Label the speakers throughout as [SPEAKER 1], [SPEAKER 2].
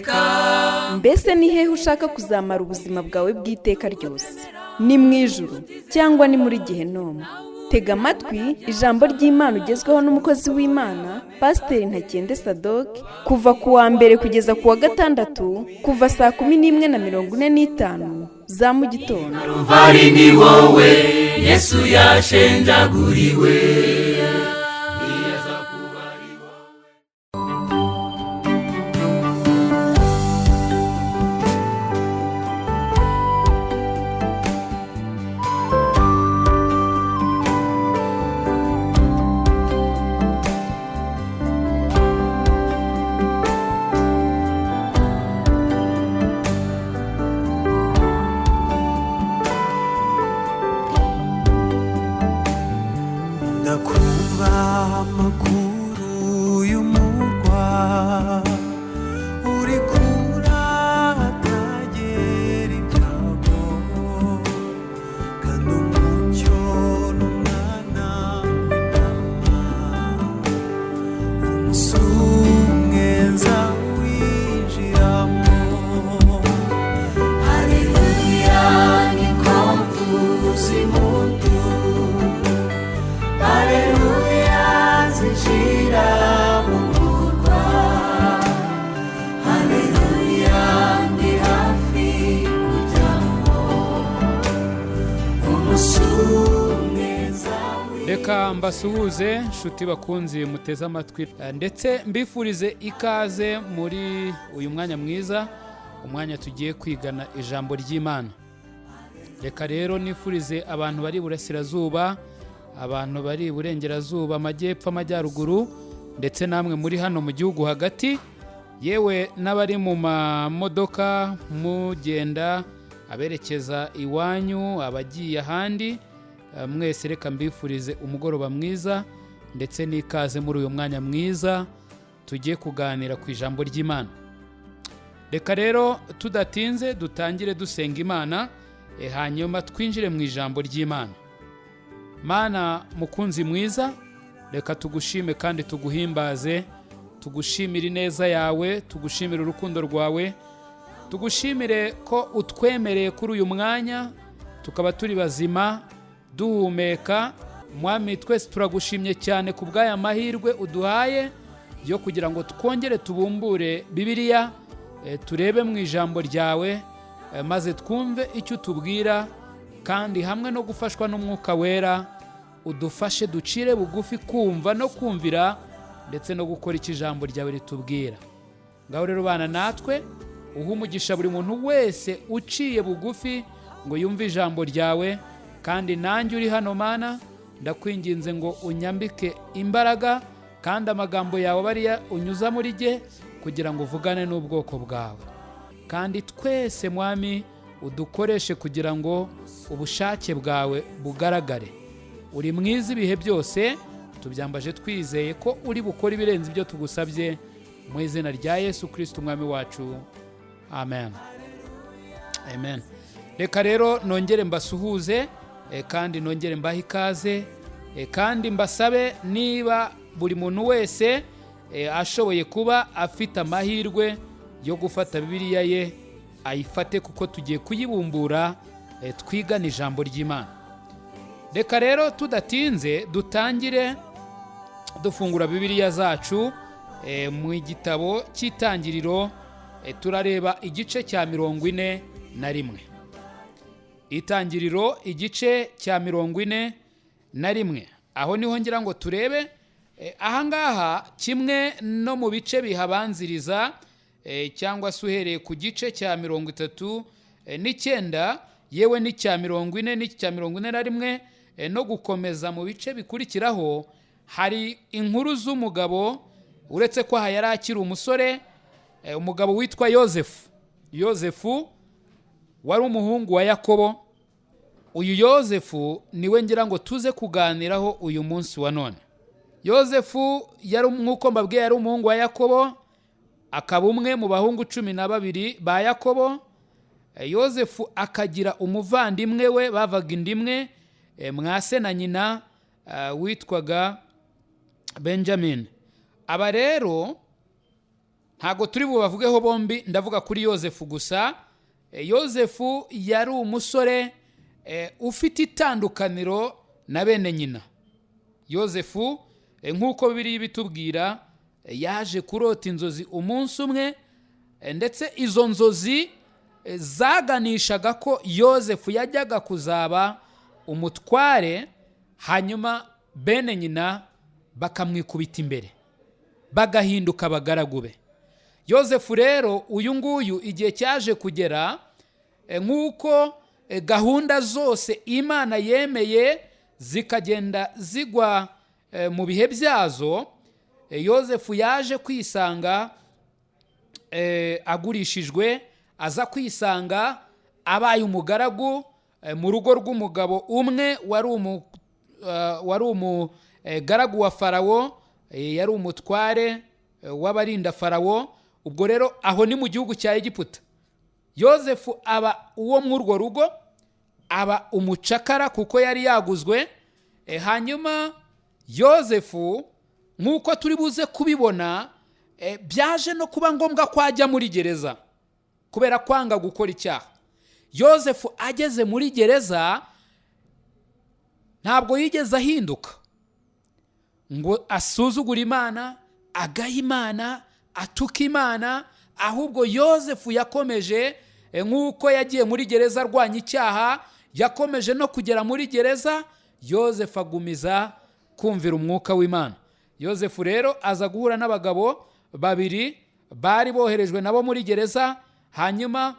[SPEAKER 1] Iteka.
[SPEAKER 2] Mbese ni hehe ushaka kuzamara ubuzima bwawe bw'iteka ryose? Ni mu ijuru cyangwa ni muri gehinomu? Tega amatwi ijambo ry'Imana ugezweho n'umukozi w'Imana, Pasiteri Ntakende Sadoke, kuva ku wa mbere kugeza ku wa gatandatu, kuva saa 11:45 za mu gitondo.
[SPEAKER 1] Ruvari ni wowe Yesu yashenjaguriwe.
[SPEAKER 3] Ndakumva amakuru y'umurwa uri kuratagera ibyago, kandi umucyo n'umwana w'intama umunsi umwe nzawinjiramo.
[SPEAKER 1] Haleluya, niko mvuza impundu. Haleluya, zinjira mu murwa. Haleluya, ndi hafi kujyamo umunsi umwe.
[SPEAKER 4] Reka mbasuhuze, nshuti bakunzi muteze amatwi, ndetse mbifurize ikaze muri uyu mwanya mwiza, umwanya tugiye kwigana ijambo ry'Imana. Reka rero nifurize abantu bari iburasirazuba, abantu bari iburengerazuba, amajyepfo, amajyaruguru, ndetse namwe muri hano mu gihugu hagati, yewe n'abari mu mamodoka mugenda aberekeza iwanyu, abagiye ahandi, mwese reka mbifurize umugoroba mwiza ndetse n'ikaze muri uyu mwanya mwiza tugiye kuganira ku ijambo ry'Imana. Reka rero tudatinze dutangire dusenga Imana, hanyuma twinjire mu ijambo ry'Imana. Mana mukunzi mwiza, reka tugushime kandi tuguhimbaze, tugushimire ineza yawe, tugushimire urukundo rwawe, tugushimire ko utwemereye kuri uyu mwanya tukaba turi bazima duhumeka. Mwami, twese turagushimye cyane ku bw'aya mahirwe uduhaye yo kugira ngo twongere tubumbure Bibiliya, turebe mu ijambo ryawe, maze twumve icyo utubwira, kandi hamwe no gufashwa n'Umwuka Wera udufashe ducire bugufi kumva no kumvira ndetse no gukora icyo ijambo ryawe ritubwira. Ngaho rero bana natwe, uhe umugisha buri muntu wese uciye bugufi ngo yumve ijambo ryawe, kandi nanjye uri hano Mana ndakwinginze ngo unyambike imbaraga, kandi amagambo yawe bariya unyuza muri jye kugira ngo uvugane n'ubwoko bwawe, kandi twese Mwami udukoreshe kugira ngo ubushake bwawe bugaragare. Uri mwiza ibihe byose, tubyambaje twizeye ko uri bukore ibirenze ibyo tugusabye, mu izina rya Yesu Kristo Umwami wacu, amen, amen. Reka rero nongere mbasuhuze, kandi nongere mbahe ikaze, kandi mbasabe niba buri muntu wese ashoboye kuba afite amahirwe yo gufata Bibiliya ye ayifate, kuko tugiye kuyibumbura, twigane ijambo ry'Imana. Reka rero tudatinze dutangire dufungura Bibiliya zacu, mu gitabo cy'Itangiriro, turareba igice cya 41. Itangiriro igice cya 41, aho niho ngira ngo turebe. Ahangaha kimwe no mu bice bihabanziriza, cyangwa se uhereye ku gice cya 39, yewe n'icya 40 n'icya 41, no gukomeza mu bice bikurikiraho, hari inkuru z'umugabo, uretse ko aha yari akiri umusore, umugabo witwa Yozefu. Yozefu wari umuhungu wa Yakobo. Uyu Yozefu niwe ngira ngo tuze kuganiraho uyu munsi wa none. Yozefu yari, nk'uko mbabwiye, yari umuhungu wa Yakobo, akaba umwe mu bahungu 12 ba Yakobo. Yozefu akagira umuvandimwe we bavaga indimwe, mwase na nyina, witwaga Benjamin. Aba rero Ntabwo turi bubavugeho bombi, ndavuga kuri Yozefu gusa. Yozefu yari umusore ufite itandukaniro na bene nyina. Yozefu, nk'uko bibiri bitubwira, yaje kurota inzozi umunsi umwe, ndetse izo nzozi zaganishaga ko Yozefu yajyaga kuzaba umutware, hanyuma bene nyina bakamwikubita imbere bagahinduka abagaragu be. Yozefu rero uyu nguyu, igihe cyaje kugera, nk'uko gahunda zose Imana yemeye zikagenda zigwa mu bihe byazo, Yozefu yaje kwisanga agurishijwe, aza kwisanga abaye umugaragu mu rugo rw'umugabo umwe wari umugaragu wa Farawo, yari umutware w'abarinda Farawo. Ubwo rero aho ni mu gihugu cya Egiputa. Yozefu aba uwo muri urwo rugo, aba umucakara kuko yari yaguzwe. Hanyuma Yozefu, nk'uko turi buze kubibona, byaje no kuba ngombwa ko ajya muri gereza kubera kwanga gukora icyaha. Yozefu ageze muri gereza ntabwo yigeze ahinduka ngo asuzugure Imana, agaye Imana, atuke Imana, ahubwo Yozefu yakomeje, nk'uko yagiye muri gereza arwanya icyaha, yakomeje no kugera muri gereza Yozefu agumiza kumvira umwuka w'Imana. Yozefu rero aza guhura n'abagabo babiri bari boherejwe nabo muri gereza, hanyuma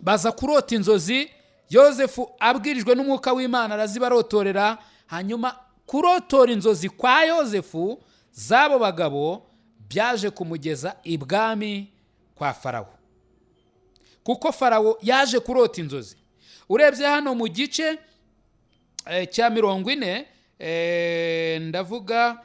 [SPEAKER 4] baza kurota inzozi. Yozefu abwirijwe n'umwuka w'Imana arazibarotorera. Hanyuma kurotora inzozi kwa Yozefu z'abo bagabo byaje kumugeza ibwami kwa Farawo, kuko Farawo yaje kurota inzozi. Urebye hano mu gice cya 40, ndavuga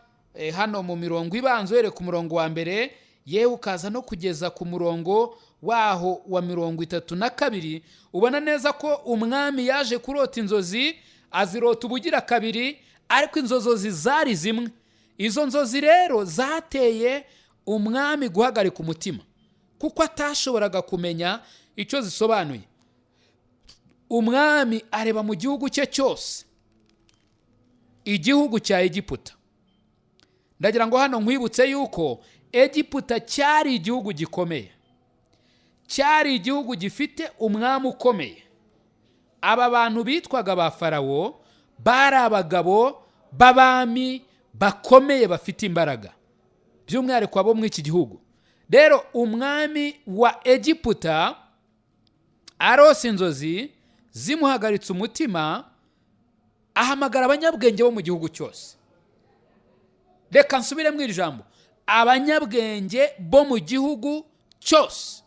[SPEAKER 4] hano mu mirongo ibanza, uhereye ku murongo wa mbere yewe ukaza no kugeza ku murongo waho wa 32, ubona neza ko umwami yaje kurota inzozi, azirota ubugira kabiri, ariko inzozi zari zimwe. Izo nzozi rero zateye umwami guhagarika umutima kuko atashoboraga kumenya icyo zisobanuye. Umwami areba mu gihugu cye cyose, igihugu cya Egiputa. Ndagira ngo hano nkwibutse yuko Egiputa cyari igihugu gikomeye, cyari igihugu gifite umwami ukomeye. Aba bantu bitwaga ba Farawo bari abagabo b'abami bakomeye bafite imbaraga, by'umwihariko abo muri iki gihugu. Rero umwami wa Egiputa arose inzozi zimuhagaritse umutima, ahamagara abanyabwenge bo mu gihugu cyose. Reka nsubire mu iri jambo, abanyabwenge bo mu gihugu cyose.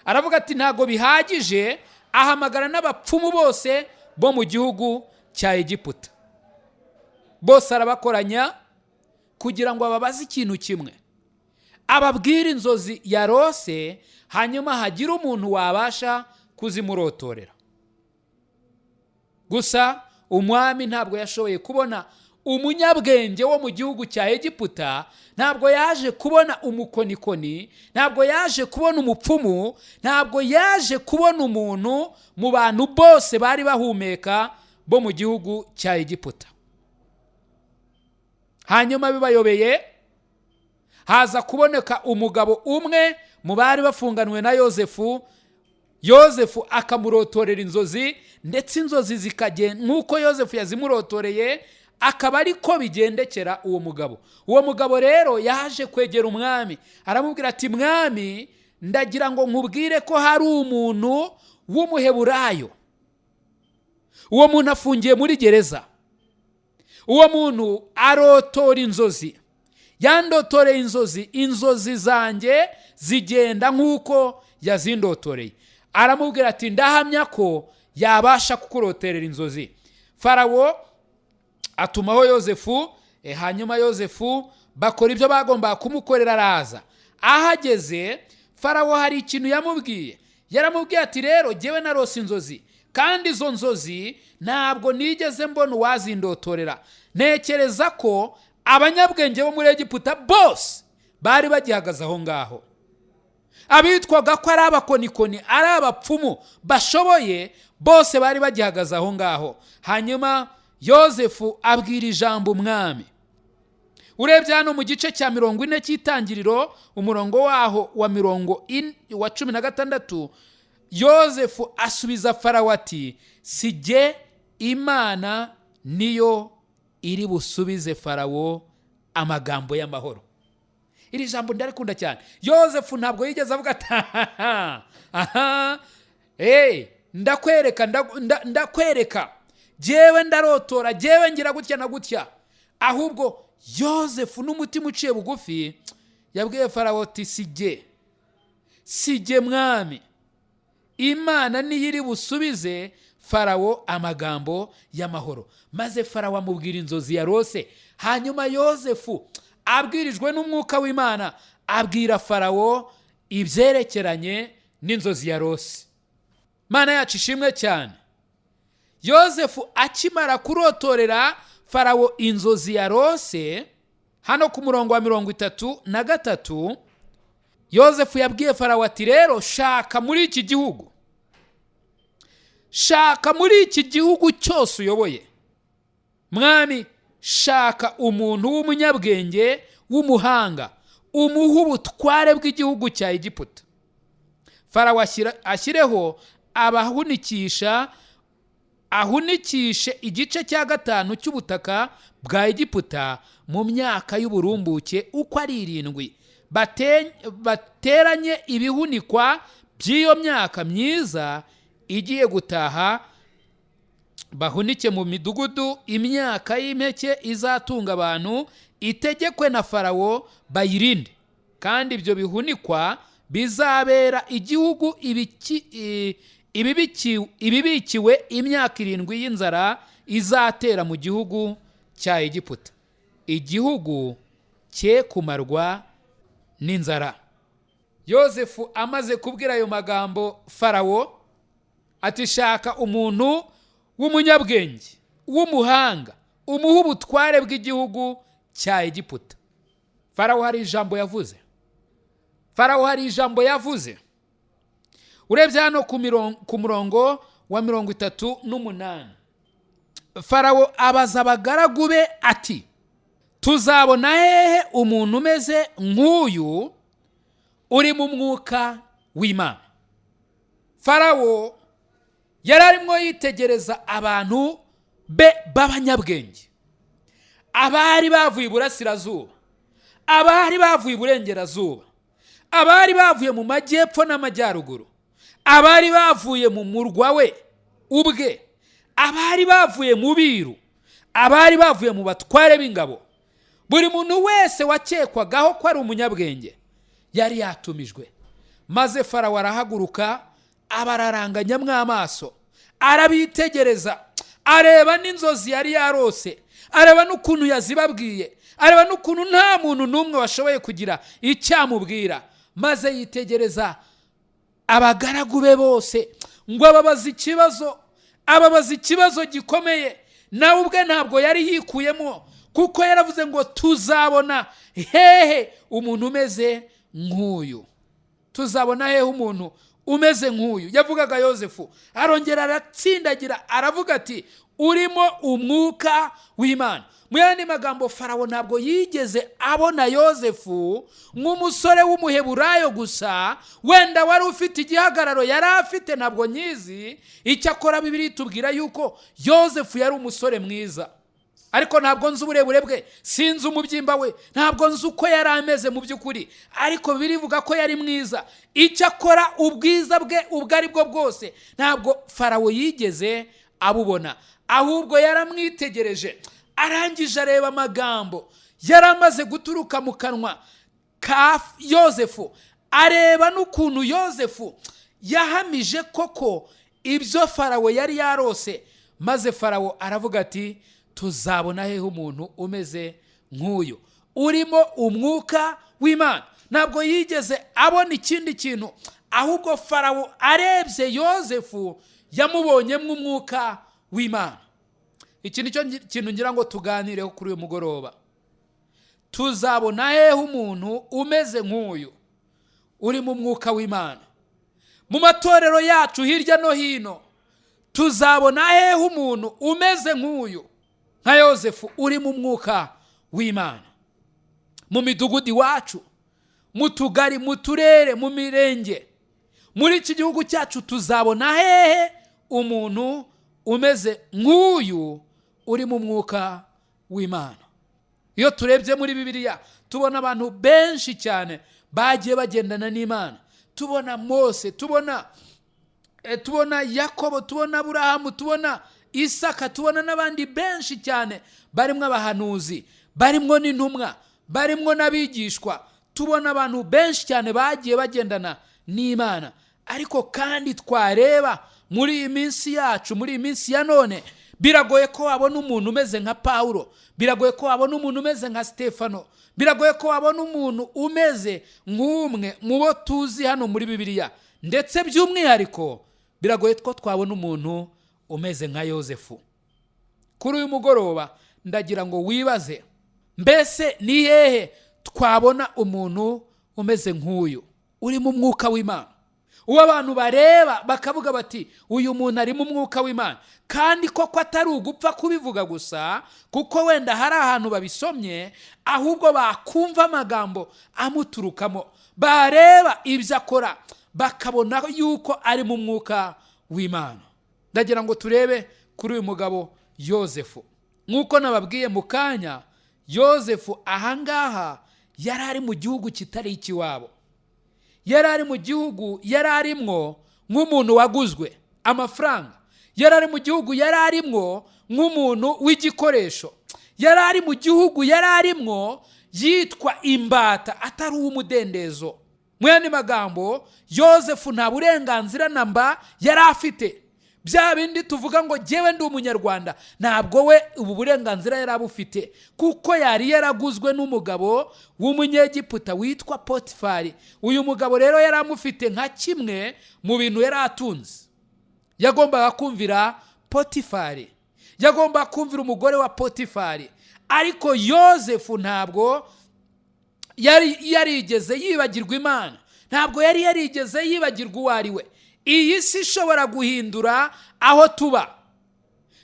[SPEAKER 4] Aravuga ati ntabwo bihagije, ahamagara n'abapfumu bose bo mu gihugu cya Egiputa, bose arabakoranya kugira ngo ababaze ikintu kimwe, ababwire inzozi yarose, hanyuma hagire umuntu wabasha kuzimurotorera. Gusa umwami ntabwo yashoboye kubona umunyabwenge wo mu gihugu cya Egiputa, ntabwo yaje kubona umukonikoni, ntabwo yaje kubona umupfumu, ntabwo yaje kubona umuntu mu bantu bose bari bahumeka bo mu gihugu cya Egiputa. Hanyuma bibayobeye, haza kuboneka umugabo umwe mu bari bafunganwe na Yozefu. Yozefu akamurotorera inzozi, ndetse inzozi zikagenda nk'uko Yozefu yazimurotoreye, akaba ariko bigendekera uwo mugabo. Uwo mugabo rero yaje kwegera umwami, aramubwira ati mwami, ndagira ngo nkubwire ko hari umuntu w'umuheburayo, uwo muntu afungiye muri gereza, uwo muntu arotora inzozi, yandotoreye inzozi, inzozi zanjye zigenda nk'uko yazindotoreye. Aramubwira ati ndahamya ko yabasha kukuroterera inzozi. Farawo atumaho Yozefu, hanyuma Yozefu bakora ibyo bagombaga kumukorera, araza. Ahageze Farawo hari ikintu yamubwiye. Yaramubwiye ati rero jyewe narose inzozi, kandi izo nzozi ntabwo nigeze mbona uwazindotorera. Ntekereza ko abanyabwenge bo muri Egiputa bose Bari bagihagaze aho ngaho. Abitwaga ko ari abakonikoni, ari abapfumu bashoboye, bose bari bagihagaze aho ngaho. Hanyuma Yozefu abwira ijambo umwami. Urebye hano mu gice cya 40 cy'Itangiriro, umurongo waho wa 40, wa 16, Yozefu asubiza Farawo ati: "Si jye, Imana niyo iri busubize Farawo amagambo y'amahoro." Iri jambo ndarikunda cyane. Yozefu ntabwo yigeze avuga ati: "Aha aha, hey, ndakwereka, ndakwereka, jyewe ndarotora, jyewe ngira gutya na gutya." Ahubwo Yozefu n'umutima uciye bugufi yabwiye Farawo ati: "Si jye, si jye mwami, Imana niyo iri busubize Farawo amagambo y'amahoro." Maze Farawo amubwira inzozi yarose. Hanyuma Yozefu abwirijwe n'umwuka w'Imana abwira Farawo ibyerekeranye n'inzozi yarose. Mana yacu ishimwe cyane. Yozefu akimara kurotorera Farawo inzozi yarose, hano ku murongo wa 33, Yozefu yabwiye Farawo ati: "Rero shaka muri iki gihugu, shaka muri iki gihugu cyose uyoboye, mwami, shaka umuntu w'umunyabwenge w'umuhanga, umuhe ubutware bw'igihugu cya Egiputa. Farawo ashyireho abahunikisha, ahunikishe igice cya gatanu cy'ubutaka bwa Egiputa mu myaka y'uburumbuke uko ari irindwi. Bateranye ibihunikwa by'iyo myaka myiza igiye gutaha, bahunike mu midugudu imyaka y'impeke izatunga abantu, itegekwe na Farawo bayirinde. Kandi ibyo bihunikwa bizabera igihugu ibibikiwe imyaka 7 y'inzara izatera mu gihugu cya Egiputa, igihugu cye kumarwa n'inzara." Yozefu amaze kubwira ayo magambo Farawo ati: "Shaka umuntu w'umunyabwenge w'umuhanga, umuhe ubutware bw'igihugu cya Egiputa." Farawo hari ijambo yavuze. Farawo hari ijambo yavuze. Urebye hano ku murongo wa 38, Farawo abaza abagaragu be ati: "Tuzabona hehe umuntu umeze nk'uyu uri mu mwuka w'Imana?" Farawo yari arimo yitegereza abantu be b'abanyabwenge, abari bavuye iburasirazuba, abari bavuye iburengerazuba, abari bavuye mu majyepfo n'amajyaruguru, abari bavuye mu murwa we ubwe, abari bavuye mu biru, abari bavuye mu batware b'ingabo. Buri muntu wese wakekwagaho ko ari umunyabwenge yari yatumijwe. Maze Farawo arahaguruka, abararanganyamo amaso, arabitegereza, areba n'inzozi yari yarose, areba n'ukuntu yazibabwiye, areba n'ukuntu nta muntu n'umwe washoboye kugira icyamubwira. Maze yitegereza abagaragu be bose ngo ababaze ikibazo, ababaza ikibazo gikomeye. Nawe ubwe ntabwo yari yikuyemo, kuko yaravuze ngo: "Tuzabona hehe umuntu umeze nk'uyu? Tuzabona hehe umuntu umeze nk'uyu?" Yavugaga Yozefu. Arongera aratsindagira, aravuga ati: "Urimo umwuka w'Imana." Mu yandi magambo, Farawo ntabwo yigeze abona Yozefu nk'umusore w'Umuheburayo gusa, wenda wari ufite igihagararo yari afite, ntabwo nyizi. Icyakora Bibiliya itubwira yuko Yozefu yari umusore mwiza, ariko ntabwo nzi uburebure bwe, sinzi umubyimba we, ntabwo nzi uko yari ameze mu by'ukuri, ariko birivuga ko yari mwiza. Icyakora ubwiza bwe ubwo ari bwo bwose ntabwo Farawo yigeze abubona, ahubwo yaramwitegereje, arangije areba amagambo yari amaze guturuka mu kanwa ka Yozefu, areba n'ukuntu Yozefu yahamije koko ibyo Farawo yari yarose. Maze Farawo aravuga ati: "Tuzabona hehe umuntu umeze nk'uyu urimo umwuka w'Imana?" Ntabwo yigeze abona ikindi kintu, ahubwo Farawo arebye Yozefu yamubonyemo umwuka w'Imana. Iki ni cyo kintu ngira ngo tuganireho kuri uyu mugoroba. Tuzabona hehe umuntu umeze nk'uyu uri mu mwuka w'Imana? Mu matorero yacu hirya no hino tuzabona hehe umuntu umeze nk'uyu, nka Yozefu uri mu mwuka w'Imana? Mu midugudu iwacu, mu tugari, mu turere, mu mirenge, muri iki gihugu cyacu tuzabona hehe umuntu umeze nk'uyu uri mu mwuka w'Imana? Iyo turebye muri Bibiliya tubona abantu benshi cyane bagiye bagendana n'Imana. Tubona Mose, tubona Yakobo, tubona Aburahamu, tubona Isaka, tubona n'abandi benshi cyane barimo abahanuzi, barimo n'intumwa, barimo n'abigishwa. Tubona abantu benshi cyane bagiye bagendana n'Imana. Ariko kandi twareba muri iyi minsi yacu, muri iyi minsi ya none, biragoye ko wabona umuntu umeze nka Pawulo, biragoye ko wabona umuntu umeze nka Stefano, biragoye ko wabona umuntu umeze nk'umwe mu bo tuzi hano muri Bibiliya. Ndetse by'umwihariko biragoye ko twabona umuntu umeze nka Yozefu. Kuri uyu mugoroba ndagira ngo wibaze, mbese ni hehe twabona umuntu umeze nk'uyu uri mu mwuka w'Imana, uwo abantu bareba bakavuga bati uyu muntu ari mu mwuka w'Imana? Kandi koko atari ugupfa kubivuga gusa kuko wenda hari ahantu babisomye, ahubwo bakumva amagambo amuturukamo, bareba ibyo akora bakabona yuko ari mu mwuka w'Imana. Ndagira ngo turebe kuri uyu mugabo Yozefu. Nk'uko nababwiye mu kanya, Yozefu ahangaha yari ari mu gihugu kitari ikiwabo. Yari ari mu gihugu yari arimwo nk'umuntu waguzwe amafaranga. Yari ari mu gihugu yari arimwo nk'umuntu w'igikoresho. Yari ari mu gihugu yari arimwo yitwa imbata, atari uw'umudendezo. Mu yandi magambo, Yozefu nta burenganzira na mba yari afite. Bya bindi tuvuga ngo jyewe ndi umunyarwanda, ntabwo we ubu burenganzira yari abufite, kuko yari yaraguzwe n'umugabo w'umunyegiputa witwa Potifari. Uyu mugabo rero yari amufite nka kimwe mu bintu yari atunze. Yagombaga kumvira Potifari, yagombaga kumvira umugore wa Potifari. Ariko Yozefu ntabwo yari yarigeze yibagirwa Imana, ntabwo yari yarigeze yibagirwa uwo ari we. Iyi si ishobora guhindura aho tuba,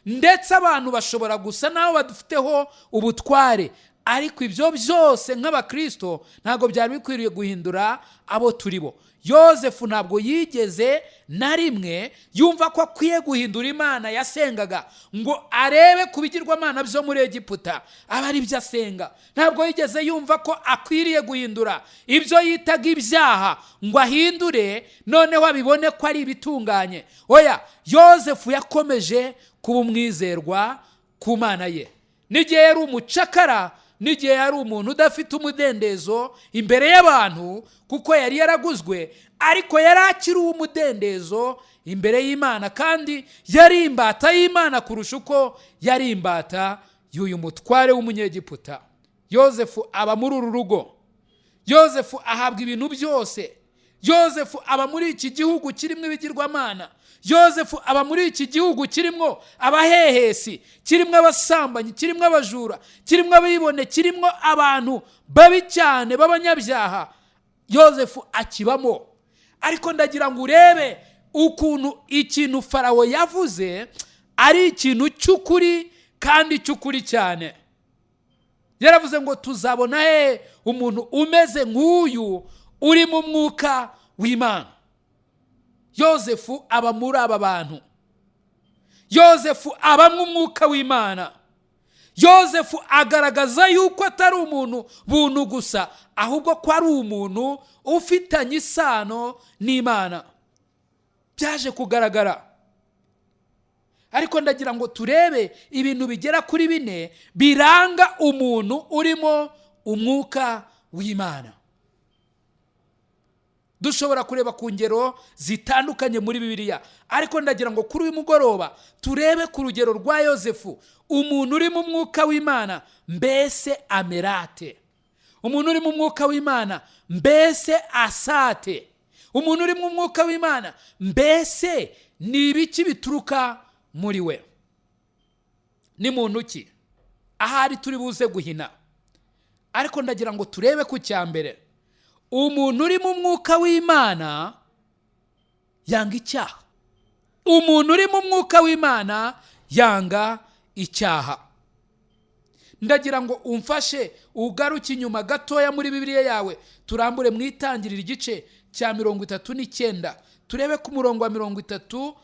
[SPEAKER 4] ndetse abantu bashobora gusa n'aho badufiteho ubutware, ariko ibyo byose nk'abakristo ntabwo byari bikwiriye guhindura abo turi bo. Yozefu ntabwo yigeze na rimwe yumva ko akwiye guhindura Imana yasengaga ngo arebe ku bigirwamana byo muri Egiputa aba ari byo asenga. Ntabwo yigeze yumva ko akwiriye guhindura ibyo yitaga ibyaha ngo ahindure noneho abibone ko ari ibitunganye. Oya, Yozefu yakomeje kuba umwizerwa ku Mana ye. N'igihe yari umucakara, n'igihe yari umuntu udafite umudendezo imbere y'abantu kuko yari yaraguzwe, ariko yari akiri uw'umudendezo imbere y'Imana, kandi yari imbata y'Imana kurusha uko yari imbata y'uyu mutware w'umunyegiputa. Yozefu aba muri uru rugo. Yozefu ahabwa ibintu byose. Yozefu aba muri iki gihugu kirimo ibigirwamana. Yozefu aba muri iki gihugu kirimo abahehesi, kirimo abasambanyi, kirimo abajura, kirimo abibone, kirimo abantu babi cyane b'abanyabyaha. Yozefu akibamo. Ariko ndagira ngo urebe ukuntu ikintu Farawo yavuze ari ikintu cy'ukuri kandi cy'ukuri cyane. Yaravuze ngo tuzabona he umuntu umeze nk'uyu uri mu mwuka w'Imana. Yozefu aba muri aba bantu. Yozefu abamwe umwuka w'Imana. Yozefu agaragaza yuko atari umuntu buntu gusa, ahubwo ko ari umuntu ufitanye isano n'Imana. Byaje kugaragara. Ariko ndagira ngo turebe ibintu bigera kuri bine biranga umuntu urimo umwuka w'Imana. Dushobora kureba ku ngero zitandukanye muri Bibiliya, ariko ndagira ngo kuri uyu mugoroba turebe ku rugero rwa Yozefu, umuntu uri mu mwuka w'Imana mbese amerate, umuntu uri mu mwuka w'Imana mbese asate, umuntu uri mu mwuka w'Imana mbese ni ibiki bituruka muri we. Ni muntu ki? Ahari turi buze guhina, Ariko ndagira ngo turebe ku cya mbere. Umuntu uri mu mwuka w'Imana yanga icyaha. Umuntu uri mu mwuka w'Imana yanga icyaha. Ndagira ngo umfashe ugaruke inyuma gatoya muri Bibiliya yawe, turambure mu Itangiriro igice cya 39, turebe ku murongo wa 30,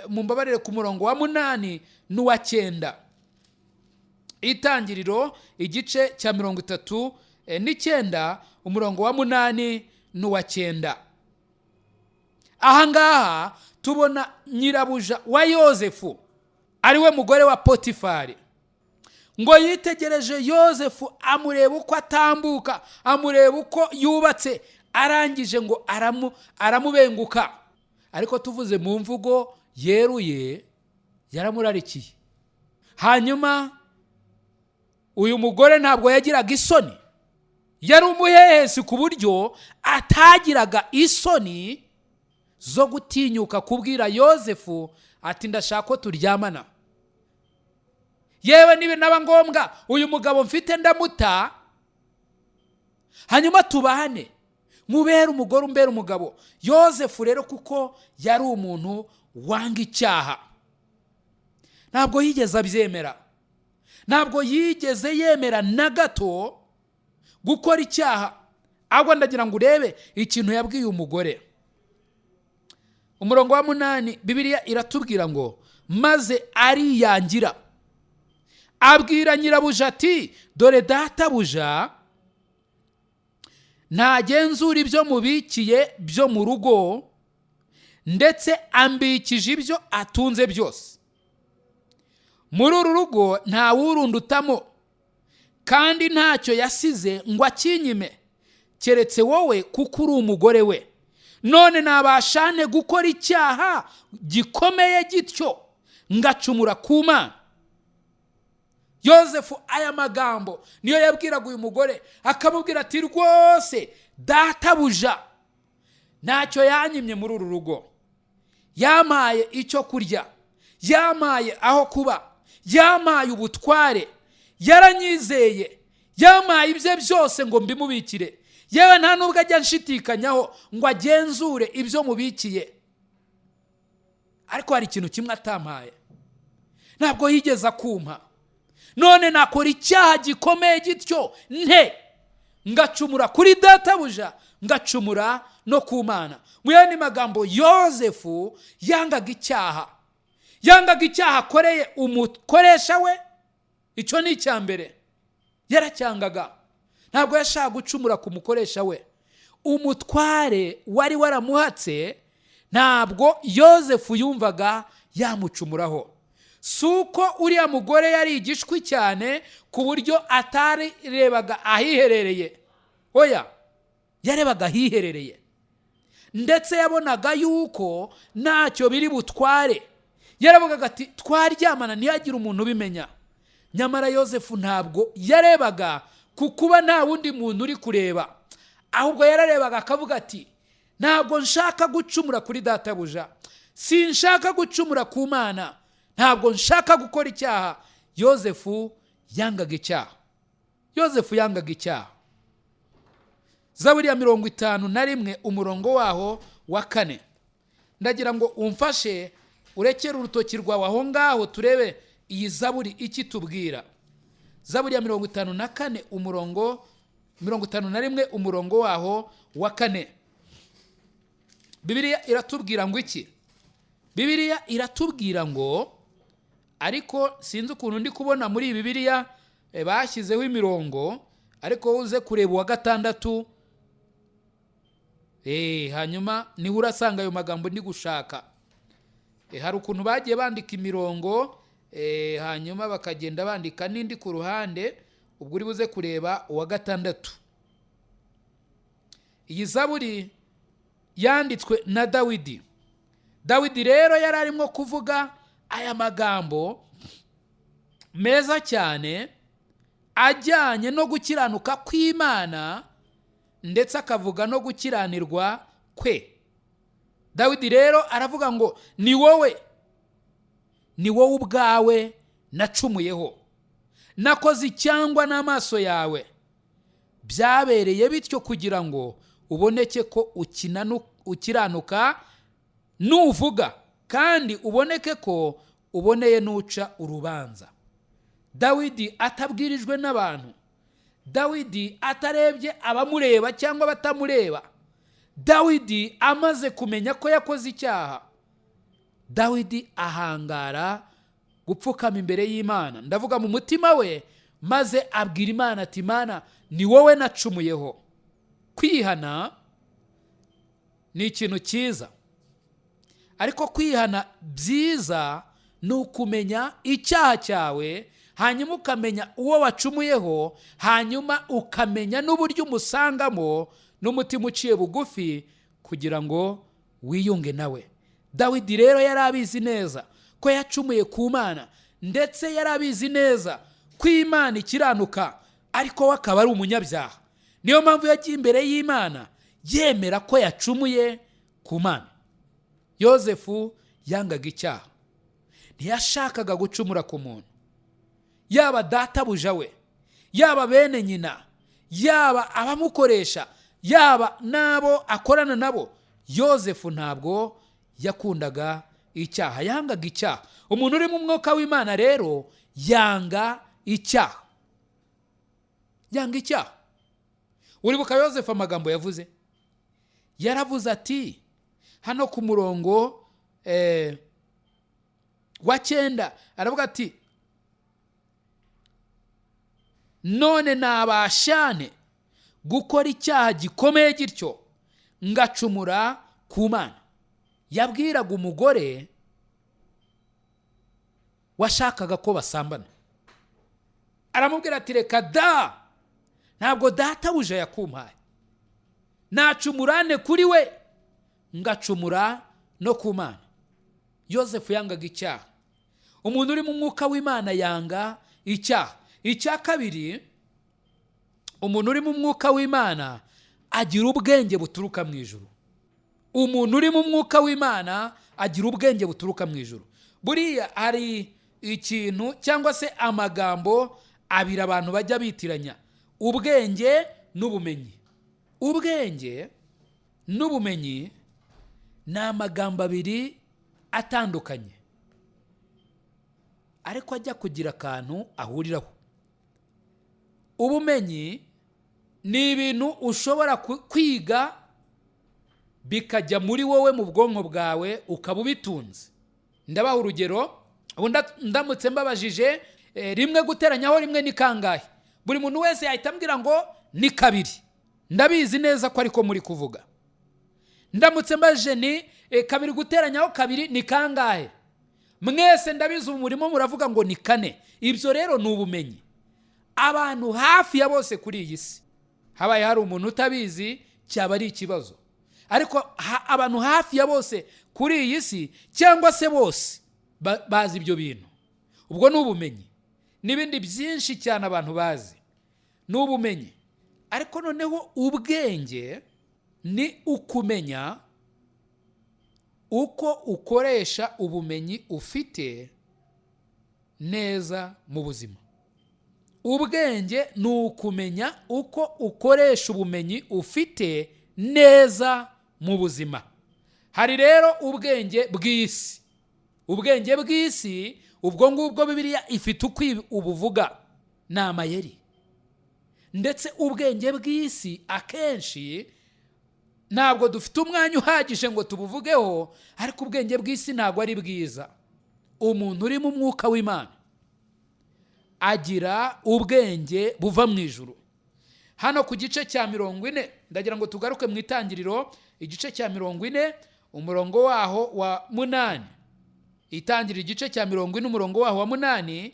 [SPEAKER 4] mumbabarire, ku murongo wa 8 n'uwa 9. Itangiriro igice cya 39, umurongo wa 8 n'uwa 9. Ahangaha tubona nyirabuja wa Yozefu, ariwe mugore wa Potifari, ngo yitegereje Yozefu, amureba uko atambuka, amureba uko yubatse, arangije ngo aramubenguka. Ariko tuvuze mu mvugo yeruye, yaramurarikiye. Hanyuma uyu mugore ntabwo yagiraga isoni, yari umuhehesi ku buryo atagiraga isoni zo gutinyuka kubwira Yozefu ati ndashaka ko turyamana, yewe niba naba ngombwa uyu mugabo mfite ndamuta, hanyuma tubane, mubere umugore umbere umugabo. Yozefu rero kuko yari umuntu wanga icyaha, ntabwo yigeze abyemera, ntabwo yigeze yemera na gato gukora icyaha. Ahubwo ndagira ngo urebe ikintu yabwiye umugore. Umurongo wa 8, Bibiliya iratubwira ngo maze ariyangira, abwira nyirabuja ati dore databuja ntagenzura ibyo mubikiye byo mu rugo, ndetse ambikije ibyo atunze byose. Muri uru rugo ntawurundutamo, kandi ntacyo yasize ngo akinyime, keretse wowe kuko uri umugore we. None nabashane gukora icyaha gikomeye gityo, ngacumura ku Mana. Yozefu aya magambo niyo yabwiraga uyu mugore, akamubwira ati rwose databuja ntacyo yanyimye muri uru rugo, yamaye icyo kurya, yamaye aho kuba, yamaye ubutware, yaranyizeye, yamaye ibye byose ngo mbimubikire, yewe nta nubwo ajya anshidikanyaho ngo agenzure ibyo mubikiye. Ariko hari ikintu kimwe atampaye, ntabwo yigeze akumpa. None nakora icyaha gikomeye gityo nte, ngacumura kuri databuja, ngacumura no ku Mana. Mu yandi magambo, Yozefu yangaga icyaha, yangaga icyaha akoreye umukoresha we. Icyo ni icya mbere, yaracyangaga, ntabwo yashaka gucumura ku mukoresha we. Umutware wari waramuhatse ntabwo Yozefu yumvaga yamucumuraho. Si uko uriya mugore yari igishwi cyane ku buryo atarebaga ahiherereye, oya, yarebaga ahiherereye, ndetse yabonaga yuko ntacyo biri butware. Yaravugaga ati twaryamana ntihagire umuntu ubimenya. Nyamara Yozefu ntabwo yarebaga ku kuba nta wundi muntu uri kureba, ahubwo yararebaga akavuga ati ntabwo nshaka gucumura kuri databuja, sinshaka gucumura ku Mana, ntabwo nshaka gukora icyaha. Yozefu yangaga icyaha, Yozefu yangaga icyaha. Zaburi ya 51 umurongo waho wa 4. Ndagira ngo umfashe urekere urutoki rwawe aho ngaho, turebe iyi zaburi ikitubwira. Zaburi ya 54 umurongo 51 umurongo waho wa 4. Bibiliya iratubwira ngo iki? Bibiliya iratubwira ngo, ariko sinzi ukuntu ndi kubona muri Bibiliya bashyizeho imirongo, ariko uze kureba uwa 6, hanyuma niho urasanga ayo magambo ndi gushaka. Hari ukuntu bagiye bandika imirongo, hanyuma bakagenda bandika n'indi ku ruhande, ubwo uri buze kureba uwa 6. Iyi zaburi yanditswe na Dawidi. Dawidi rero yari arimo kuvuga aya magambo meza cyane ajyanye no gukiranuka kw'Imana, ndetse akavuga no gukiranirwa kwe. Dawidi rero aravuga ngo ni wowe, ni wowe ubwawe nacumuyeho, nakoze icyangwa n'amaso yawe, Byabereye bityo kugira ngo uboneke ko ukiranuka nuvuga, kandi uboneke ko uboneye nuca urubanza. Dawidi atabwirijwe n'abantu, Dawidi atarebye abamureba cyangwa abatamureba, Dawidi amaze kumenya ko yakoze icyaha, Dawidi ahangara gupfukama imbere y'Imana, ndavuga mu mutima we, maze abwira Imana ati: Imana, ni wowe nacumuyeho. Kwihana ni ikintu cyiza, ariko kwihana byiza ni ukumenya icyaha cyawe, hanyuma ukamenya uwo wacumuyeho, hanyuma ukamenya n'uburyo umusangamo n'umutima uciye bugufi kugira ngo wiyunge nawe. Dawidi rero yari abizi neza ko yacumuye ku Mana, ndetse yari abizi neza ko Imana ikiranuka, ariko we akaba ari umunyabyaha. Niyo mpamvu yagiye imbere y'Imana yemera ko yacumuye ku Mana. Yozefu yangaga icyaha, ntiyashakaga gucumura ku muntu, yaba databuja we, yaba bene nyina, yaba abamukoresha, yaba n'abo akorana nabo. Yozefu ntabwo yakundaga icyaha, yangaga icyaha. Umuntu uri mu mwuka w'Imana rero yanga icyaha, yanga icyaha. Uribuka Yozefu amagambo yavuze? Yaravuze ati hano ku murongo wa 9, aravuga ati: none nabashane gukora icyaha gikomeye gityo ngacumura ku Mana. Yabwiraga umugore washakaga ko basambana, aramubwira ati: reka da, ntabwo databuja yakumpaye, nacumurane kuri we ngacumura no ku Mana. Yozefu yangaga icyaha. Umuntu uri mu mwuka w'Imana yanga icyaha. Icya kabiri, umuntu uri mu mwuka w'Imana agira ubwenge buturuka mu ijuru. Umuntu uri mu mwuka w'Imana agira ubwenge buturuka mu ijuru. Buriya hari ikintu cyangwa se amagambo abiri abantu bajya bitiranya: ubwenge n'ubumenyi. Ubwenge n'ubumenyi ni amagambo abiri atandukanye, ariko ajya kugira akantu ahuriraho. Ubumenyi ni ibintu ushobora kwiga bikajya muri wowe mu bwonko bwawe ukaba ubitunze. Ndabaha urugero, ndamutse mbabajije 1 guteranyaho 1 ni kangahe, buri muntu wese yahita ambwira ngo ni 2. Ndabizi neza ko ariko muri kuvuga. Ndamutse mbajije ni 2 guteranyaho 2 ni kangahe, mwese ndabizi umurimo muravuga ngo ni 4. Ibyo rero ni ubumenyi. Abantu hafi ya bose kuri iyi si, habaye hari umuntu utabizi cyaba ari ikibazo, ariko abantu hafi ya bose kuri iyi si cyangwa se bose bazi ibyo bintu. Ubwo ni ubumenyi. N'ibindi byinshi cyane abantu bazi ni ubumenyi. Ariko noneho ubwenge ni ukumenya uko ukoresha ubumenyi ufite neza mu buzima. Ubwenge ni ukumenya uko ukoresha ubumenyi ufite neza mu buzima. Hari rero ubwenge bw'isi. Ubwenge bw'isi ubwo ngubwo Bibiliya ifite uko ubuvuga, ni amayeri. Ndetse ubwenge bw'isi akenshi ntabwo dufite umwanya uhagije ngo tubuvugeho, ariko ubwenge bw'isi ntabwo ari bwiza. Umuntu uri mu mwuka w'Imana agira ubwenge buva mu ijuru. Hano ku gice cya 40, ndagira ngo tugaruke mu itangiriro, igice cya 40 umurongo waho wa 8. Itangiriro igice cya 40 umurongo waho wa 8,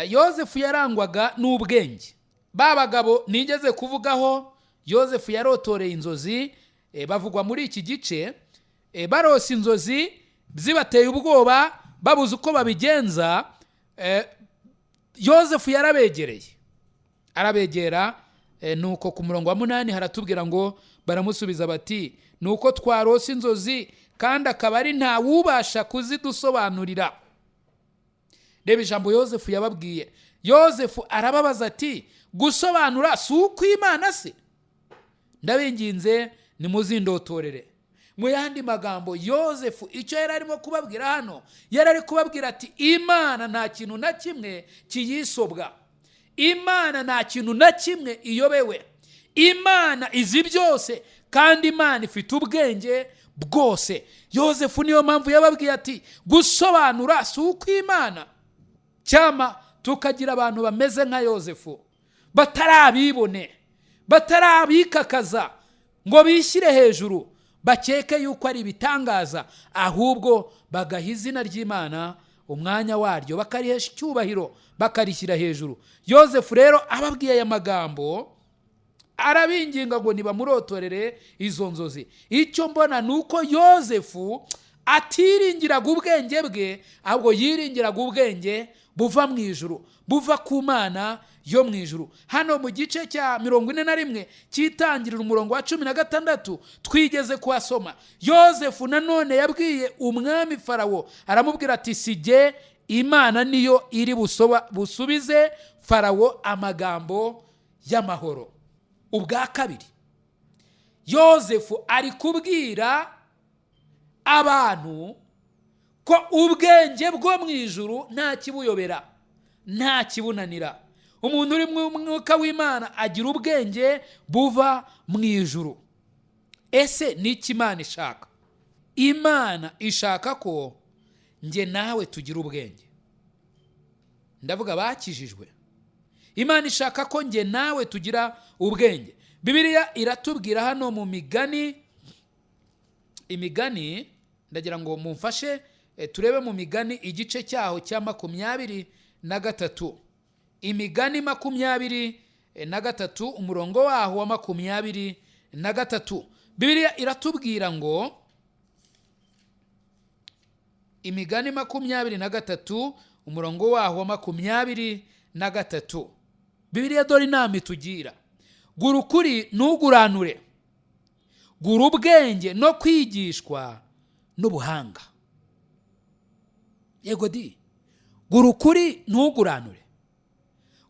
[SPEAKER 4] Yozefu yarangwaga n'ubwenge. Ba bagabo nigeze kuvugaho, Yozefu yarotoreye inzozi, bavugwa muri iki gice, barose inzozi zibateye ubwoba, babuze uko babigenza. Yozefu yarabegereye, arabegera. Nuko ku murongo wa 8 haratubwira ngo baramusubiza bati: nuko twarose inzozi kandi akaba ari nta wubasha kuzidusobanurira. Reba ijambo Yozefu yababwiye. Yozefu arababaza ati: Gusobanura si ukw'Imana se? Ndabinginze, nimuzindotorere. Mu yandi magambo, Yosefu icyo yari arimo kubabwira hano, yari ari kubabwira ati: "Imana nta kintu na kimwe kiyisobwa, Imana nta kintu na kimwe iyobewe, Imana izi byose kandi Imana ifite ubwenge bwose." Yosefu niyo mpamvu yababwiye ati: "Gusobanura si ukw'Imana?" Cyama tukagira abantu bameze nka Yosefu, batarabibone, batarabikakaza ngo bishyire hejuru, bakeke yuko ari ibitangaza, ahubwo bagaha izina ry'Imana umwanya waryo, bakarihesha icyubahiro, bakarishyira hejuru. Yosefu rero ababwiye aya magambo, arabinginga ngo nibamurotorere izo nzozi. Icyo mbona ni uko Yosefu atiringiraga ubwenge bwe, ahubwo yiringiraga ubwenge buva mu ijuru, buva ku Mana yo mu ijuru. Hano mu gice cya 41 cyitangirira, umurongo wa 16 twigeze kuhasoma, Yosefu nanone yabwiye umwami Farawo, aramubwira ati: "Sijye, Imana niyo iri busubize Farawo amagambo y'amahoro." Ubwa kabiri Yosefu ari kubwira abantu ko ubwenge bwo mu ijuru nta kibuyobera, nta kibunanira. Umuntu uri mu mwuka w'Imana agira ubwenge buva mu ijuru. Ese ni iki Imana ishaka? Imana ishaka ko njye nawe tugira ubwenge. Ndavuga bakijijwe. Imana ishaka ko njye nawe tugira ubwenge. Bibiliya iratubwira hano mu Migani, Imigani, ndagira ngo mumfashe turebe mu Migani igice cyaho cya 23. Imigani 23, umurongo waho wa 23, Bibiliya iratubwira ngo, Imigani 23, umurongo waho wa 23, Bibiliya dore inama itugira: "Gura ukuri, ntuguranure, gura ubwenge no kwigishwa n'ubuhanga." Yego di, gura ukuri, ntuguranure,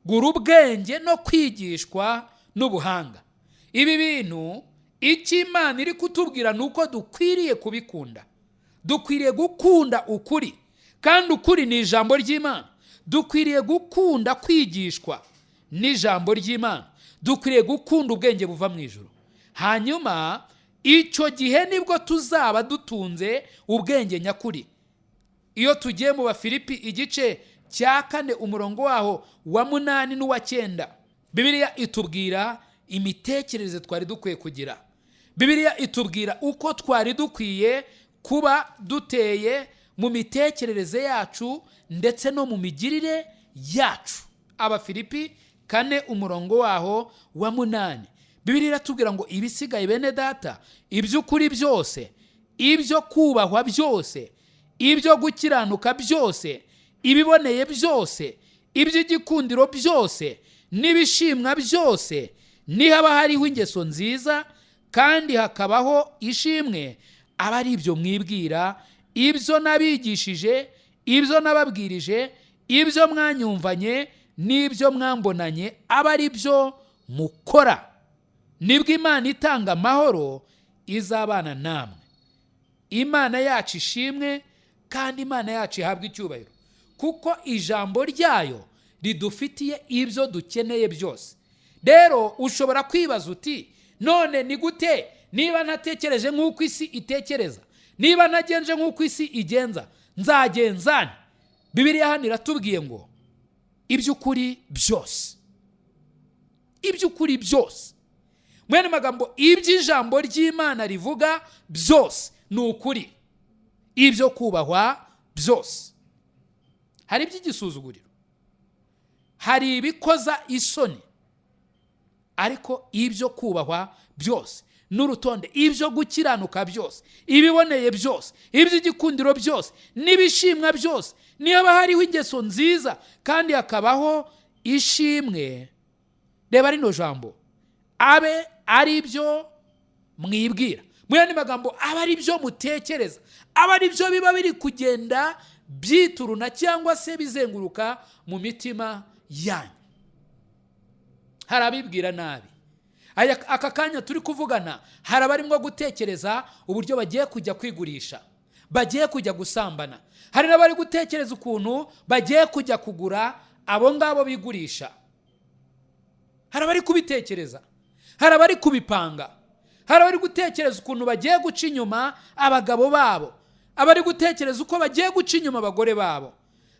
[SPEAKER 4] gura ubwenge no kwigishwa n'ubuhanga. Ibi bintu, icyo Imana iri kutubwira ni uko dukwiriye kubikunda. Dukwiriye gukunda ukuri, kandi ukuri ni ijambo ry'Imana. Dukwiriye gukunda kwigishwa n'ijambo ry'Imana. Dukwiriye gukunda ubwenge buva mu ijuru. Hanyuma icyo gihe nibwo tuzaba dutunze ubwenge nyakuri. Iyo tugiye mu Bafilipi igice cya 4, umurongo waho wa 8 n'uwa 9, Bibiliya itubwira imitekerereze twari dukwiye kugira. Bibiliya itubwira uko twari dukwiye kuba duteye mu mitekerereze yacu ndetse no mu migirire yacu. Abafilipi 4, umurongo waho wa 8, Bibiliya iratubwira ngo: "Ibisigaye, bene data, iby'ukuri byose, ibyo kubahwa byose, ibyo gukiranuka byose, ibiboneye byose, iby'igikundiro byose n'ibishimwa byose, nihaba hariho ingeso nziza kandi hakabaho ishimwe, aba ari ibyo mwibwira. Ibyo nabigishije, ibyo nababwirije, ibyo mwanyumvanye n'ibyo mwambonanye, aba ari byo mukora. Nibwo Imana itanga amahoro izabana namwe." Imana yacu ishimwe kandi Imana yacu ihabwe icyubahiro, kuko ijambo ryayo ridufitiye ibyo dukeneye byose. Rero ushobora kwibaza uti: "None ni gute, niba ntatekereje nk'uko isi itekereza, niba ntagenje nk'uko isi igenza, nzagenzane?" Bibiliya hano iratubwiye ngo iby'ukuri byose, iby'ukuri byose. Mwene magambo, iby'ijambo ry'Imana rivuga byose ni ukuri. Ibyo kubahwa byose. Hari iby'igisuzuguriro, hari ibikoza isoni, ariko ibyo kubahwa byose n'urutonde, ibyo gukiranuka byose, ibiboneye byose, iby'igikundiro byose n'ibishimwa byose, niba hariho ingeso nziza kandi hakabaho ishimwe, reba rino jambo, abe ari byo mwibwira. Mu yandi magambo, aba ari byo mutekereza, aba ari byo biba biri kugenda byituruna cyangwa se bizenguruka mu mitima yanyu. Hari abibwira nabi. Aka kanya turi kuvugana hari abarimo gutekereza uburyo bagiye kujya kwigurisha, bagiye kujya gusambana. Hari n'abari gutekereza ukuntu bagiye kujya kugura abo ngabo bigurisha. Hari abari kubitekereza, hari abari kubipanga, hari abari gutekereza ukuntu bagiye guca inyuma abagabo babo, abari gutekereza uko bagiye guca inyuma abagore babo,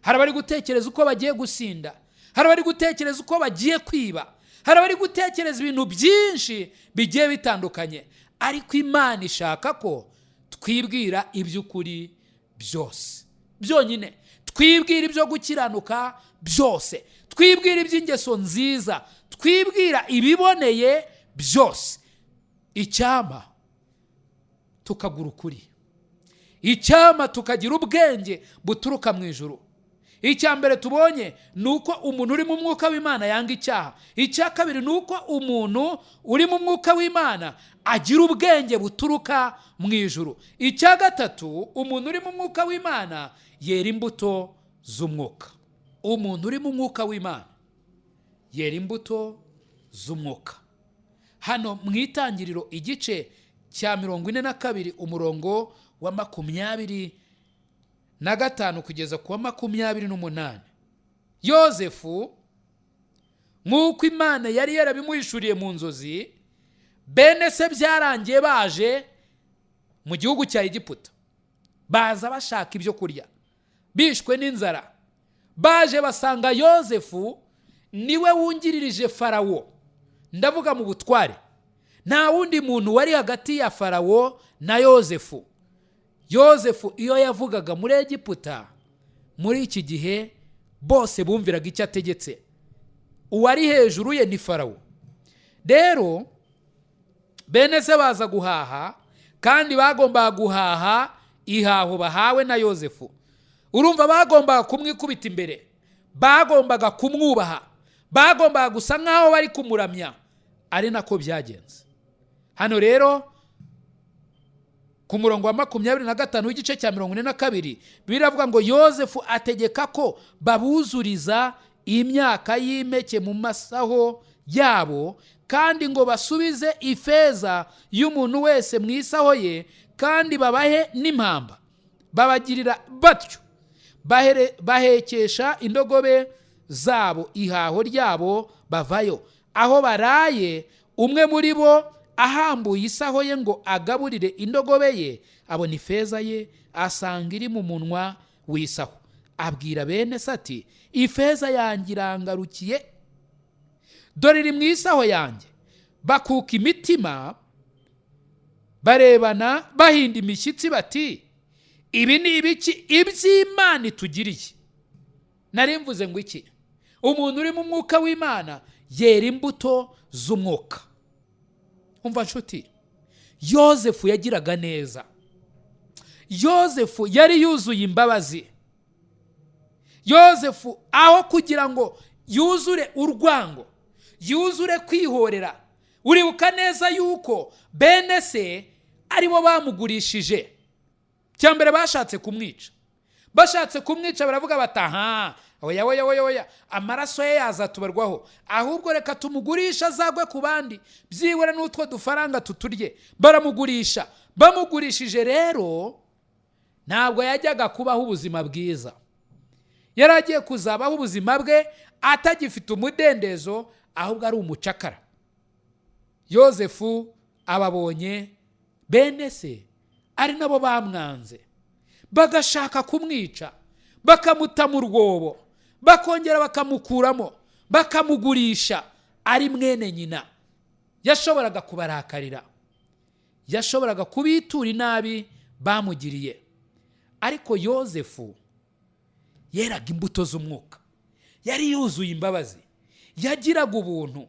[SPEAKER 4] hari abari gutekereza uko bagiye gusinda, hari abari gutekereza uko bagiye kwiba, hari abari gutekereza ibintu byinshi bigiye bitandukanye. Ariko Imana ishaka ko twibwira iby'ukuri byose byonyine, twibwira ibyo gukiranuka byose, twibwira iby'ingeso nziza, twibwira ibiboneye byose. Icyampa tukagura ukuri, icyampa tukagira ubwenge buturuka mu ijuru. Icya mbere tubonye ni uko umuntu uri mu mwuka w'Imana yanga icyaha. Icya kabiri ni uko umuntu uri mu mwuka w'Imana agira ubwenge buturuka mu ijuru. Icya gatatu, umuntu uri mu mwuka w'Imana yera imbuto z'umwuka. Umuntu uri mu mwuka w'Imana yera imbuto z'umwuka. Hano mu Itangiriro igice cya 42 umurongo wa 25 kugeza ku wa 28, Yozefu nk'uko Imana yari yarabimuhishuriye mu nzozi, bene se byarangiye baje mu gihugu cya Egiputa, baza bashaka ibyo kurya, bishwe n'inzara. Baje basanga Yozefu niwe wungiririje Farawo, ndavuga mu butware. Nta wundi muntu wari hagati ya Farawo na Yozefu. Yozefu iyo yavugaga muri Egiputa muri iki gihe bose bumviraga icyo ategetse. Uwari hejuru ye ni Farawo. Rero bene se baza guhaha, kandi bagombaga guhaha ihaho bahawe na Yozefu. Urumva bagombaga kumwikubita imbere, bagombaga kumwubaha, bagombaga gusa nk'aho bari kumuramya. Ari nako byagenze. Hano rero ku murongo wa 25 w'igice cya 42 biravuga ngo Yozefu ategeka ko babuzuriza imyaka y'impeke mu masaho yabo, kandi ngo basubize ifeza y'umuntu wese mu isaho ye, kandi babahe n'impamba. Babagirira batyo, bahekesha indogobe zabo ihaho ryabo bavayo. Aho baraye, umwe muri bo ahambuye isaho ye ngo agaburire indogobe ye, abona ifeza ye, asanga iri mu munwa w'isaho. Abwira bene se ati, ifeza yanjye irangarukiye, dore iri mu isaho yanjye. Bakuka imitima, barebana bahinda imishyitsi bati, ibi ni ibiki iby'Imana itugiriye? Nari mvuze ngo iki? Umuntu uri mu mwuka w'Imana yera imbuto z'umwuka. Umva nshuti, Yozefu yagiraga neza. Yozefu yari yuzuye imbabazi. Yozefu aho kugira ngo yuzure urwango, yuzure kwihorera, uribuka neza yuko bene se aribo bamugurishije. Cya mbere bashatse kumwica, bashatse kumwica baravuga bati aha, oya oya oya oya, amaraso ye yazatubarwaho, ahubwo reka tumugurisha azagwe ku bandi, byibura n'utwo dufaranga tuturye. Baramugurisha. Bamugurishije rero ntabwo yajyaga kubaho ubuzima bwiza, yari agiye kuzabaho ubuzima bwe atagifite umudendezo, ahubwo ari umucakara. Yozefu ababonye bene se ari nabo bamwanze, bagashaka kumwica, bakamuta mu rwobo, bakongera bakamukuramo, bakamugurisha ari mwene nyina. Yashoboraga kubarakarira, yashoboraga kubitura inabi bamugiriye. Ariko Yozefu yeraga imbuto z'umwuka, yari yuzuye imbabazi, yagiraga ubuntu.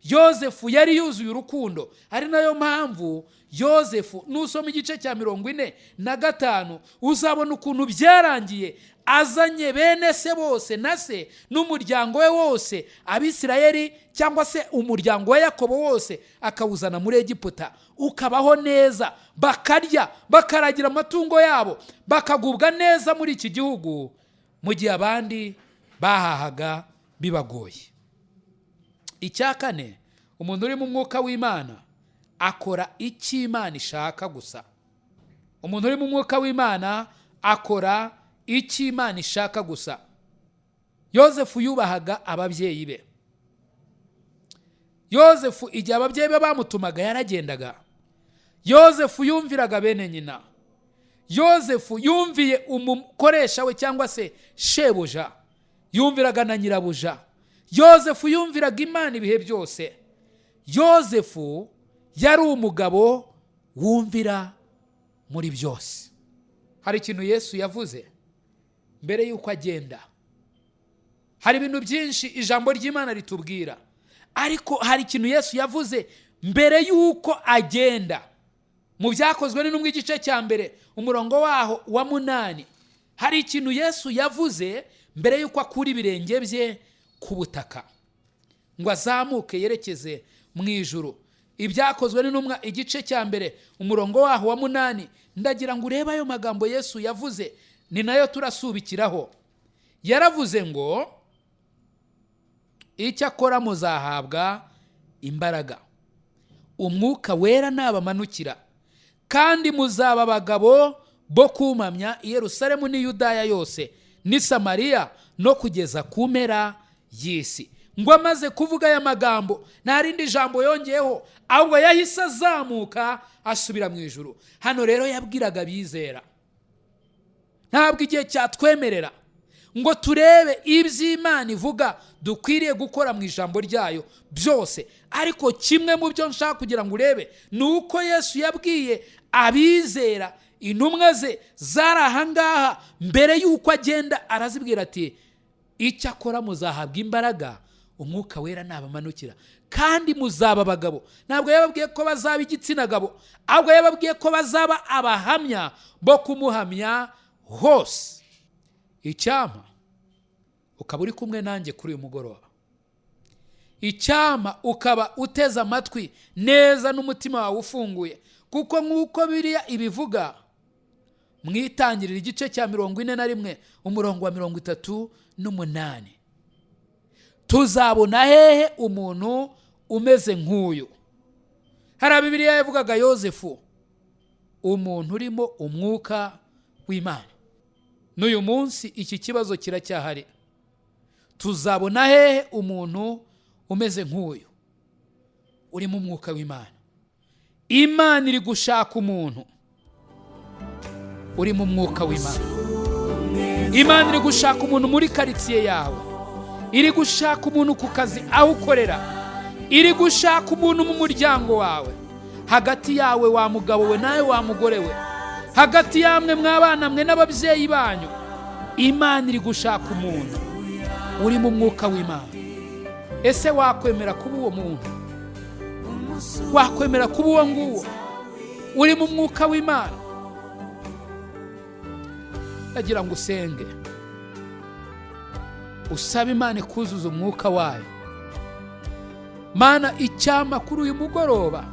[SPEAKER 4] Yozefu yari yuzuye urukundo. Ari nayo mpamvu Yozefu nusoma igice cya 45 uzabona ukuntu byarangiye azanye bene se bose na se n'umuryango we wose, Abisirayeli cyangwa se umuryango wa Yakobo wose, akawuzana muri Egiputa, ukabaho neza, bakarya, bakaragira amatungo yabo, bakagubwa neza muri iki gihugu, mu gihe abandi bahahaga bibagoye. Icya kane, umuntu uri mu mwuka w'Imana akora icyo Imana ishaka gusa. Umuntu uri mu mwuka w'Imana akora icyo Imana ishaka gusa. Yozefu yubahaga ababyeyi be. Yozefu igihe ababyeyi be bamutumaga yaragendaga. Yozefu yumviraga bene nyina. Yozefu yumviye umukoresha we cyangwa se shebuja, yumviraga na nyirabuja. Yozefu yumviraga Imana ibihe byose. Yozefu yari umugabo wumvira muri byose. Hari ikintu Yesu yavuze mbere y'uko agenda. Hari ibintu byinshi ijambo ry'Imana ritubwira, ariko hari ikintu Yesu yavuze mbere y'uko agenda. Mu Byakozwe n'Intumwa igice cya 1 umurongo waho wa 8, hari ikintu Yesu yavuze mbere y'uko akura ibirenge bye ku butaka ngo azamuke yerekeze mu ijuru. Ibyakozwe n'Intumwa igice cya 1 umurongo waho wa 8, ndagira ngo urebe ayo magambo Yesu yavuze, ni nayo turasubikiraho. Yaravuze ngo icyakora muzahabwa imbaraga, umwuka wera nabamanukira, kandi muzaba abagabo bo kumamya i Yerusalemu n'i Yudaya yose n'i Samariya no kugeza ku mpera y'isi. Ngo amaze kuvuga aya magambo nta rindi jambo yongeyeho, ahubwo yahise azamuka asubira mu ijuru. Hano rero yabwiraga abizera, ntabwo igihe cyatwemerera ngo turebe iby'Imana ivuga dukwiriye gukora mu ijambo ryayo byose, ariko kimwe mu byo nshaka kugira ngo urebe ni uko Yesu yabwiye abizera, intumwa ze zari ahangaha mbere y'uko agenda, arazibwira ati icyakora muzahabwa imbaraga umwuka wera nabamanukira, kandi muzaba abagabo. Ntabwo yababwiye ko bazaba igitsina gabo, ahubwo yababwiye ko bazaba abahamya bo kumuhamya hose. Icyampa ukaba uri kumwe nanjye kuri uyu mugoroba, icyampa ukaba uteze amatwi neza n'umutima wawe ufunguye, kuko nk'uko biriya ibivuga mu Itangiriro igice cya 41 umurongo wa 38, tuzabona hehe umuntu umeze nk'uyu? Hari Bibiliya yavugaga Yozefu, umuntu urimo umwuka w'Imana. N'uyu munsi iki kibazo kiracyahari. Tuzabona hehe umuntu umeze nk'uyu urimo umwuka w'Imana? Imana iri gushaka umuntu urimo umwuka w'Imana. Imana iri gushaka umuntu muri karitsiye yawe, iri gushaka umuntu ku kazi aho ukorera, iri gushaka umuntu mu muryango wawe, hagati yawe wa mugabo we nawe wa mugore we, hagati yamwe mwabana mwe n'ababyeyi banyu. Imana iri gushaka umuntu uri mu mwuka w'Imana. Ese wakwemera kuba uwo muntu? Wakwemera kuba uwo nguwo uri mu mwuka w'Imana? Ndagira ngo usenge, usabe Imana ikuzuza umwuka wayo. Mana, icyampa kuri uyu mugoroba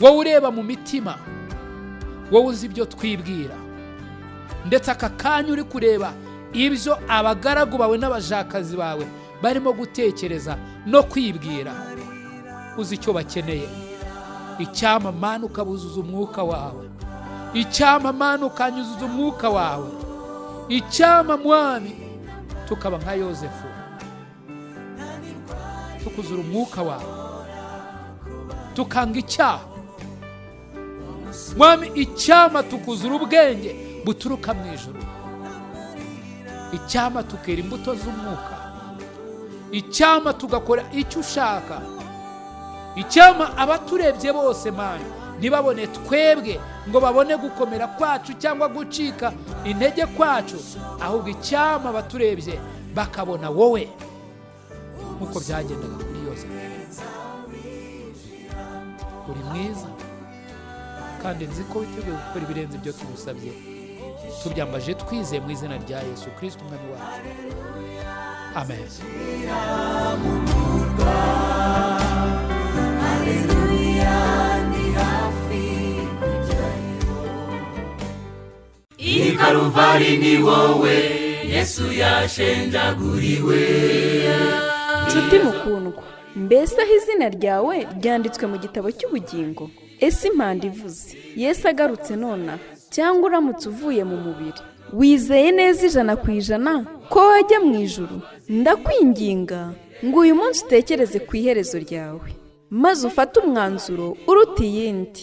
[SPEAKER 4] wowe ureba mu mitima, wowe uzi ibyo twibwira, ndetse aka kanya uri kureba ibyo abagaragu bawe n'abajakazi bawe barimo gutekereza no kwibwira, uzi icyo bakeneye. Icyampa Mana ukabuzuza umwuka wawe, icyampa Mana ukanyuzuza umwuka wawe, icyampa Mwami tukaba nka Yozefu, tukuzura umwuka wawe, tukanga icyaha. Mwami, icyampa tukuzura ubwenge buturuka mu ijuru, icyampa tukera imbuto z'umwuka, icyampa tugakora icyo ushaka, icyampa abaturebye bose Mana ntibabone twebwe ngo babone gukomera kwacu cyangwa gucika intege kwacu, ahubwo icyampa abaturebye bakabona wowe, nk'uko byagendaga kuri Yozefu. Uri mwiza kandi nzi ko witeguye gukora ibirenze ibyo tugusabye. Tubyambaje twizeye mu izina rya Yesu Kristo umwami wacu, amen.
[SPEAKER 1] I Karuvari ni wowe Yesu yashenjaguriwe.
[SPEAKER 2] Nshuti mukundwa, Mbese aho izina ryawe ryanditswe mu gitabo cy'ubugingo? Ese impanda ivuze Yesu agarutse nonaha, cyangwa uramutse uvuye mu mubiri, wizeye neza 100% ko wajya mu ijuru? Ndakwinginga ngo uyu munsi utekereze ku iherezo ryawe, maze ufate umwanzuro uruta iyindi.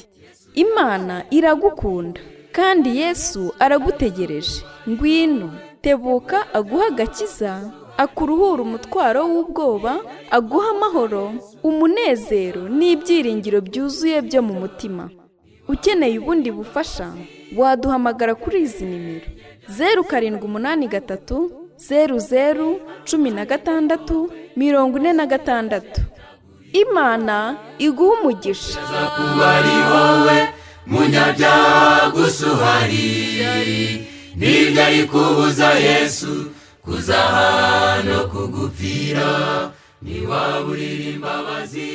[SPEAKER 2] Imana iragukunda kandi Yesu aragutegereje. Ngwino, tebuka aguhe agakiza, akuruhure umutwaro w'ubwoba, aguhe amahoro, umunezero n'ibyiringiro byuzuye byo mu mutima. Ukeneye ubundi bufasha, waduhamagara kuri izi nimero: 0783 00 16 46. Imana iguhe umugisha.
[SPEAKER 1] Kuba ari wowe munyabyaha gusa uhari, nibyo ari kubuza Yesu kuzaha no kugupfira, ntiwaburira imbabazi.